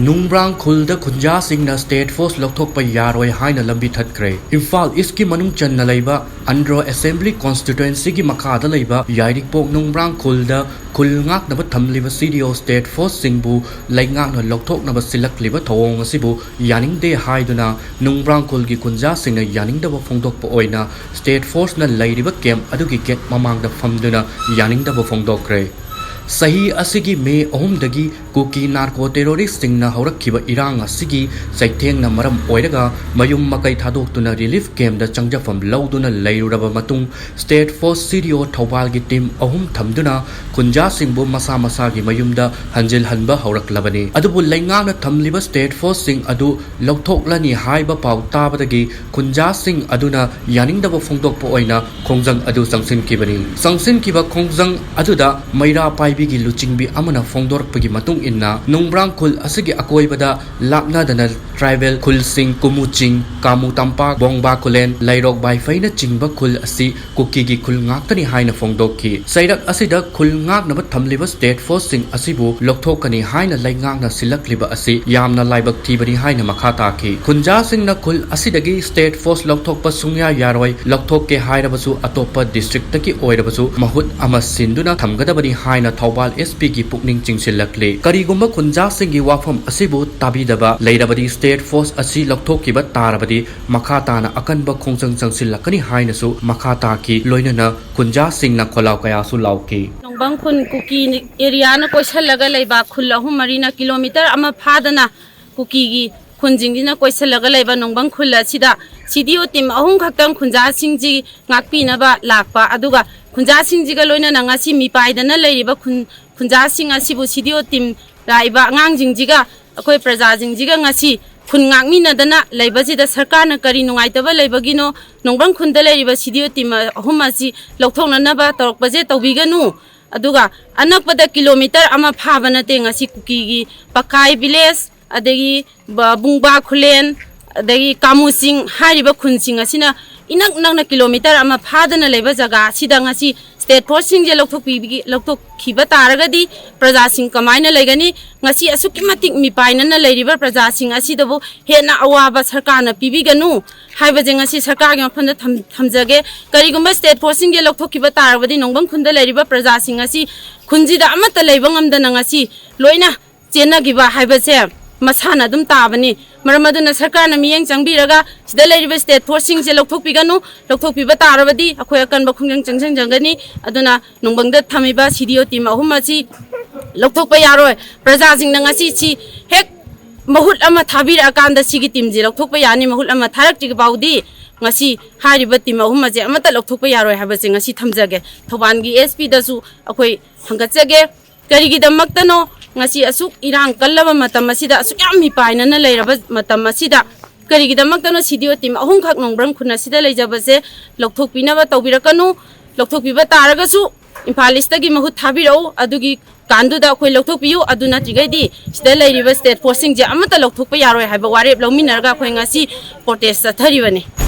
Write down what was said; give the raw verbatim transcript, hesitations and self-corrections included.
ꯅꯨꯡꯕ꯭ꯔꯥꯡ ꯈꯨꯜꯗ ꯈꯨꯟꯖꯥꯁꯤꯡꯅ state force ꯂꯧꯊꯣꯛꯄ ꯌꯥꯔꯣꯏ ꯍꯥꯏꯅ ꯂꯝꯕꯤ ꯊꯠꯈ꯭ꯔꯦ꯫ ꯏꯝꯐꯥꯜ ꯏꯁꯀꯤ ꯃꯅꯨꯡ ꯆꯟꯅ ꯂꯩꯕ ꯑꯟꯗ꯭ꯔꯣ ꯑꯦꯁꯦꯝꯕ꯭ꯂꯤ ꯀꯣꯟꯁꯇꯤꯇ꯭ꯋꯦꯟꯁꯤꯒꯤ ꯃꯈꯥꯗ ꯂꯩꯕ ꯌꯥꯏꯔꯤꯄꯣꯛ ꯅꯨꯡꯕ꯭ꯔꯥꯡ ꯈꯨꯜꯗ ꯈꯨꯜ ꯉꯥꯛꯅꯕ ꯊꯝꯂꯤꯕ CDO state forceꯁꯤꯡꯕꯨ ꯂꯩꯉꯥꯛꯅ ꯂꯧꯊꯣꯛꯅꯕ ꯁꯤꯜꯂꯛꯂꯤꯕ ꯊꯧꯑꯣꯡ ꯑꯁꯤꯕꯨ ꯌꯥꯅꯤꯡꯗꯦ ꯍꯥꯏꯗꯨꯅ ꯅꯨꯡꯕ꯭ꯔꯥꯡ ꯈꯨꯜꯒꯤ ꯈꯨꯟꯖꯥꯁꯤꯡꯅ ꯌꯥꯅꯤꯡꯗꯕ ꯐꯣꯡꯗꯣꯛꯄ ꯑꯣꯏꯅ state forceꯅ ꯂꯩꯔꯤꯕ camp ꯑꯗꯨꯒꯤ gate ꯃꯃꯥꯡꯗ ꯐꯝꯗꯨꯅ ꯌꯥꯅꯤꯡꯗꯕ ꯐꯣꯡꯗꯣꯛꯈ꯭ꯔꯦ꯫ ꯆꯍꯤ ꯑꯁꯤꯒꯤ ꯃꯦ ꯑꯍꯨꯝꯗꯒꯤ ꯀꯨꯀꯤ narco terroristꯁꯤꯡꯅ ꯍꯧꯔꯛꯈꯤꯕ ꯏꯔꯥꯡ ꯑꯁꯤꯒꯤ ꯆꯩꯊꯦꯡꯅ ꯃꯔꯝ ꯑꯣꯏꯔꯒ ꯃꯌꯨꯝ ꯃꯀꯩ ꯊꯥꯗꯣꯛꯇꯨꯅ relief campꯇ ꯆꯪꯖꯐꯝ ꯂꯧꯗꯨꯅ ꯂꯩꯔꯨꯔꯕ ꯃꯇꯨꯡ state force CDO ꯊꯧꯕꯥꯜꯒꯤ team ꯑꯍꯨꯝ ꯊꯝꯗꯨꯅ ꯈꯨꯟꯖꯥꯁꯤꯡꯕꯨ ꯃꯁꯥ ꯃꯁꯥꯒꯤ ꯃꯌꯨꯝꯗ ꯍꯟꯖꯤꯜꯍꯟꯕ ꯍꯧꯔꯛꯂꯕꯅꯤ꯫ ꯑꯗꯨꯕꯨ ꯂꯩꯉꯥꯛꯅ ꯊꯝꯂꯤꯕ state forceꯁꯤꯡ ꯑꯗꯨ ꯂꯧꯊꯣꯛꯂꯅꯤ ꯍꯥꯏꯕ ꯄꯥꯎ ꯇꯥꯕꯗꯒꯤ ꯈꯨꯟꯖꯥꯁꯤꯡ ꯑꯗꯨꯅ ꯌꯥꯅꯤꯡꯗꯕ ꯐꯣꯡꯗꯣꯛꯄ ꯑꯣꯏꯅ ꯈꯣꯡꯖꯪ ꯑꯗꯨ ꯆꯪꯁꯤꯟꯈꯤꯕꯅꯤ꯫ ꯆꯪꯁꯤꯟꯈꯤꯕ ꯈꯣꯡꯖꯪ ꯑꯗꯨꯗ ꯃꯩꯔꯥ ꯄꯥꯏꯕꯤꯒꯤ ꯂꯨꯆꯤꯡꯕꯤ ꯑꯃꯅ ꯐꯣꯡꯗꯣꯔꯛꯄꯒꯤ ꯃꯇꯨꯡ ꯏꯟꯅ ꯅꯨꯡꯕ꯭ꯔꯥꯡ ꯈꯨꯜ ꯑꯁꯤꯒꯤ ꯑꯀꯣꯏꯕꯗ ꯂꯥꯞꯅꯗꯅ tribal ꯈꯨꯜꯁꯤꯡ ꯀꯨꯃꯨ ꯆꯤꯡ, ꯀꯥꯃꯨ ꯇꯝꯄꯥꯛ, ꯕꯣꯡꯕꯥ ꯈꯨꯂꯦꯟ, ꯂꯩꯔꯣꯛ ꯕꯥꯏꯐꯩꯅꯆꯤꯡꯕ ꯈꯨꯜ ꯑꯁꯤ ꯀꯨꯀꯤꯒꯤ ꯈꯨꯜ ꯉꯥꯛꯇꯅꯤ ꯍꯥꯏꯅ ꯐꯣꯡꯗꯣꯛꯈꯤ꯫ ꯆꯩꯔꯛ ꯑꯁꯤꯗ ꯈꯨꯜ ꯉꯥꯛꯅꯕ ꯊꯝꯂꯤꯕ state forceꯁꯤꯡ ꯑꯁꯤꯕꯨ ꯂꯧꯊꯣꯛꯀꯅꯤ ꯍꯥꯏꯅ ꯂꯩꯉꯥꯛꯅ ꯁꯤꯜꯂꯛꯂꯤꯕ ꯑꯁꯤ ꯌꯥꯝꯅ ꯂꯥꯏꯕꯛ ꯊꯤꯕꯅꯤ ꯍꯥꯏꯅ ꯃꯈꯥ ꯇꯥꯈꯤ꯫ ꯈꯨꯟꯖꯥꯁꯤꯡꯅ ꯈꯨꯜ ꯑꯁꯤꯗꯒꯤ state force ꯂꯧꯊꯣꯛꯄ ꯁꯨꯡꯌꯥ ꯌꯥꯔꯣꯏ, ꯂꯧꯊꯣꯛꯀꯦ ꯍꯥꯏꯔꯕꯁꯨ ꯑꯇꯣꯞꯄ districtꯇꯒꯤ ꯑꯣꯏꯔꯕꯁꯨ ꯃꯍꯨꯠ ꯑꯃ ꯁꯤꯟꯗꯨꯅ ꯊꯝꯒꯗꯕꯅꯤ ꯍꯥꯏꯅ ꯊꯧꯕꯥꯜ SPꯒꯤ ꯄꯨꯛꯅꯤꯡ ꯆꯤꯡꯁꯤꯜꯂꯛꯂꯤ꯫ ꯀꯔꯤꯒꯨꯝꯕ ꯈꯨꯟꯖꯥꯁꯤꯡꯒꯤ ꯋꯥꯐꯝ ꯑꯁꯤꯕꯨ ꯇꯥꯕꯤꯗꯕ ꯂꯩꯔꯕꯗꯤ state force ꯑꯁꯤ ꯂꯧꯊꯣꯛꯈꯤꯕ ꯇꯥꯔꯕꯗꯤ ꯃꯈꯥ ꯇꯥꯅ ꯑꯀꯟꯕ ꯈꯣꯡꯖꯪ ꯆꯪꯁꯤꯜꯂꯛꯀꯅꯤ ꯍꯥꯏꯅꯁꯨ ꯃꯈꯥ ꯇꯥꯈꯤ꯫ ꯂꯣꯏꯅꯅ ꯈꯨꯟꯖꯥꯁꯤꯡꯅ ꯈꯣꯜꯂꯥꯎ ꯀꯌꯥꯁꯨ ꯂꯥꯎꯈꯤ꯫ ꯅꯣꯡꯕꯪ ꯈꯨꯟ ꯀꯨꯀꯤ areaꯅ ꯀꯣꯏꯁꯜꯂꯒ ꯂꯩꯕ ꯈꯨꯜ ꯑꯍꯨꯝ ꯃꯔꯤꯅ kilometre ꯑꯃ ꯐꯥꯗꯅ ꯀꯨꯀꯤꯒꯤ ꯈꯨꯟꯁꯤꯡꯁꯤꯅ ꯀꯣꯏꯁꯜꯂꯒ ꯂꯩꯕ ꯅꯣꯡꯕꯪ ꯈꯨꯜ ꯑꯁꯤꯗ CDO team ꯑꯍꯨꯝ ꯈꯛꯇꯪ ꯈꯨꯟꯖꯥꯁꯤꯡꯁꯤ ꯉꯥꯛꯄꯤꯅꯕ ꯂꯥꯛꯄ, ꯑꯗꯨꯒ ꯈꯨꯟꯖꯥꯁꯤꯡꯁꯤꯒ ꯂꯣꯏꯅꯅ ꯉꯁꯤ ꯃꯤꯄꯥꯏꯗꯅ ꯂꯩꯔꯤꯕ ꯈꯨꯟ, ꯈꯨꯟꯖꯥꯁꯤꯡ ꯑꯁꯤꯕꯨ CDO team ꯂꯥꯛꯏꯕ ꯑꯉꯥꯡꯁꯤꯡꯁꯤꯒ ꯑꯩꯈꯣꯏ ꯄ꯭ꯔꯖꯥꯁꯤꯡꯁꯤꯒ ꯉꯁꯤ ꯈꯨꯟ ꯉꯥꯛꯃꯤꯟꯅꯗꯅ ꯂꯩꯕꯁꯤꯗ ꯁꯔꯀꯥꯔꯅ ꯀꯔꯤ ꯅꯨꯡꯉꯥꯏꯇꯕ ꯂꯩꯕꯒꯤꯅꯣ? ꯅꯣꯡꯕꯪ ꯈꯨꯟꯗ ꯂꯩꯔꯤꯕ CDO team ꯑꯍꯨꯝ ꯑꯁꯤ ꯂꯧꯊꯣꯛꯅꯅꯕ ꯇꯧꯔꯛꯄꯁꯦ ꯇꯧꯕꯤꯒꯅꯨ꯫ ꯑꯗꯨꯒ ꯑꯅꯛꯄꯗ kilometre ꯑꯃ ꯐꯥꯕ ꯅꯠꯇꯦ ꯉꯁꯤ ꯀꯨꯀꯤꯒꯤ ꯄꯀꯥꯏ village, ꯑꯗꯒꯤ ꯕ-, ꯕꯨꯡꯕꯥ ꯈꯨꯂꯦꯟ, ꯑꯗꯒꯤ ꯀꯥꯃꯨ ꯆꯤꯡ ꯍꯥꯏꯔꯤꯕ ꯈꯨꯟꯁꯤꯡ ꯑꯁꯤꯅ ꯏꯅꯛ ꯅꯛꯅ kilometre ꯑꯃ ꯐꯥꯗꯅ ꯂꯩꯕ ꯖꯒꯥ ꯑꯁꯤꯗ ꯉꯁꯤ ꯁ꯭ꯇꯦꯠ ꯐꯣꯔꯁꯁꯤꯡꯁꯦ ꯂꯧꯊꯣꯛꯄꯤꯕꯒꯤ, ꯂꯧꯊꯣꯛꯈꯤꯕ ꯇꯥꯔꯒꯗꯤ ꯄ꯭ꯔꯖꯥꯁꯤꯡ ꯀꯃꯥꯏꯅ ꯂꯩꯒꯅꯤ? ꯉꯁꯤ ꯑꯁꯨꯛꯀꯤ ꯃꯇꯤꯛ ꯃꯤꯄꯥꯏꯅꯅ ꯂꯩꯔꯤꯕ ꯄ꯭ꯔꯖꯥꯁꯤꯡ ꯑꯁꯤꯗꯕꯨ ꯍꯦꯟꯅ ꯑꯋꯥꯕ ꯁꯔꯀꯥꯔꯅ ꯄꯤꯕꯤꯒꯅꯨ ꯍꯥꯏꯕꯁꯦ ꯉꯁꯤ ꯁꯔꯀꯥꯔꯒꯤ ꯃꯐꯝꯗ ꯊꯝ-, ꯊꯝꯖꯒꯦ꯫ ꯀꯔꯤꯒꯨꯝꯕ ꯁ꯭ꯇꯦꯠ ꯐꯣꯔꯁꯁꯤꯡꯁꯦ ꯂꯧꯊꯣꯛꯈꯤꯕ ꯇꯥꯔꯕꯗꯤ ꯅꯣꯡꯕꯪ ꯈꯨꯟꯗ ꯂꯩꯔꯤꯕ ꯄ꯭ꯔꯖꯥꯁꯤꯡ ꯑꯁꯤ ꯈꯨꯟꯁꯤꯗ ꯑꯃꯠꯇ ꯂꯩꯕ ꯉꯝꯗꯅ ꯉꯁꯤ ꯂꯣꯏꯅ ꯆꯦꯟꯅꯈꯤꯕ ꯍꯥꯏꯕꯁꯦ ꯃꯁꯥꯅ ꯑꯗꯨꯝ ꯇꯥꯕꯅꯤ꯫ ꯃꯔꯝ ꯑꯗꯨꯅ ꯁꯔꯀꯥꯔꯅ ꯃꯤꯠꯌꯦꯡ ꯆꯪꯕꯤꯔꯒ ꯁꯤꯗ ꯂꯩꯔꯤꯕ ꯁ꯭ꯇꯦꯠ ꯐꯣꯔꯁꯁꯤꯡꯁꯦ ꯂꯧꯊꯣꯛꯄꯤꯒꯅꯨ꯫ ꯂꯧꯊꯣꯛꯄꯤꯕ ꯇꯥꯔꯕꯗꯤ ꯑꯩꯈꯣꯏ ꯑꯀꯟꯕ ꯈꯣꯡꯖꯪ ꯆꯪꯁꯤꯟꯖꯒꯅꯤ꯫ ꯑꯗꯨꯅ ꯅꯣꯡꯕꯪꯗ ꯊꯝꯃꯤꯕ ꯁꯤ ꯗꯤ ꯑꯣ ꯇꯤꯝ ꯑꯍꯨꯝ ꯑꯁꯤ ꯂꯧꯊꯣꯛꯄ ꯌꯥꯔꯣꯏ꯫ ꯄ꯭ꯔꯖꯥꯁꯤꯡꯅ ꯉꯁꯤ ꯁꯤ ꯍꯦꯛ ꯃꯍꯨꯠ ꯑꯃ ꯊꯥꯕꯤꯔꯛꯑꯀꯥꯟꯗ ꯁꯤꯒꯤ ꯇꯤꯝꯁꯤ ꯂꯧꯊꯣꯛꯄ ꯌꯥꯅꯤ꯫ ꯃꯍꯨꯠ ꯑꯃ ꯊꯥꯔꯛꯇ꯭ꯔꯤꯕ ꯐꯥꯎꯗꯤ ꯉꯁꯤ ꯍꯥꯏꯔꯤꯕ ꯇꯤꯝ ꯑꯍꯨꯝ ꯑꯁꯦ ꯑꯃꯠꯇ ꯂꯧꯊꯣꯛꯄ ꯌꯥꯔꯣꯏ ꯍꯥꯏꯕꯁꯦ ꯉꯁꯤ ꯊꯝꯖꯒꯦ꯫ ꯊꯧꯕꯥꯜꯒꯤ ꯑꯦꯁ ꯄꯤꯗꯁꯨ ꯑꯩꯈꯣꯏ ꯊꯥꯡꯒꯠꯆꯒꯦ꯫ ꯀꯔꯤꯒꯤꯗꯃꯛꯇꯅꯣ ꯉꯁꯤ ꯑꯁꯨꯛ ꯏꯔꯥꯡ ꯀꯜꯂꯕ ꯃꯇꯝ ꯑꯁꯤꯗ, ꯑꯁꯨꯛ ꯌꯥꯝ ꯃꯤꯄꯥꯏꯅꯅ ꯂꯩꯔꯕ ꯃꯇꯝ ꯑꯁꯤꯗ ꯀꯔꯤꯒꯤꯗꯃꯛꯇꯅꯣ ꯁꯤ ꯗꯤ ꯑꯣ ꯇꯤꯝ ꯑꯍꯨꯝꯈꯛ ꯅꯣꯡꯕ꯭ꯔꯪ ꯈꯨꯟ ꯑꯁꯤꯗ ꯂꯩꯖꯕꯁꯦ ꯂꯧꯊꯣꯛꯄꯤꯅꯕ ꯇꯧꯕꯤꯔꯛꯀꯅꯨ? ꯂꯧꯊꯣꯛꯄꯤꯕ ꯇꯥꯔꯒꯁꯨ ꯏꯝꯐꯥꯜ ꯏꯁꯇꯒꯤ ꯃꯍꯨꯠ ꯊꯥꯕꯤꯔꯛꯎ꯫ ꯑꯗꯨꯒꯤ ꯀꯥꯟꯗꯨꯗ ꯑꯩꯈꯣꯏ ꯂꯧꯊꯣꯛꯄꯤꯌꯨ꯫ ꯑꯗꯨ ꯅꯠꯇ꯭ꯔꯤꯉꯩꯗꯤ ꯁꯤꯗ ꯂꯩꯔꯤꯕ ꯁ꯭ꯇꯦꯠ ꯐꯣꯔꯁꯁꯤꯡꯁꯦ ꯑꯃꯠꯇ ꯂꯧꯊꯣꯛꯄ ꯌꯥꯔꯣꯏ ꯍꯥꯏꯕ ꯋꯥꯔꯦꯞ ꯂꯧꯃꯤꯟꯅꯔꯒ ꯑꯩꯈꯣꯏ ꯉꯁꯤ ꯄ꯭ꯔꯣꯇꯦꯁ ꯆꯠꯊꯔꯤꯕꯅꯤ꯫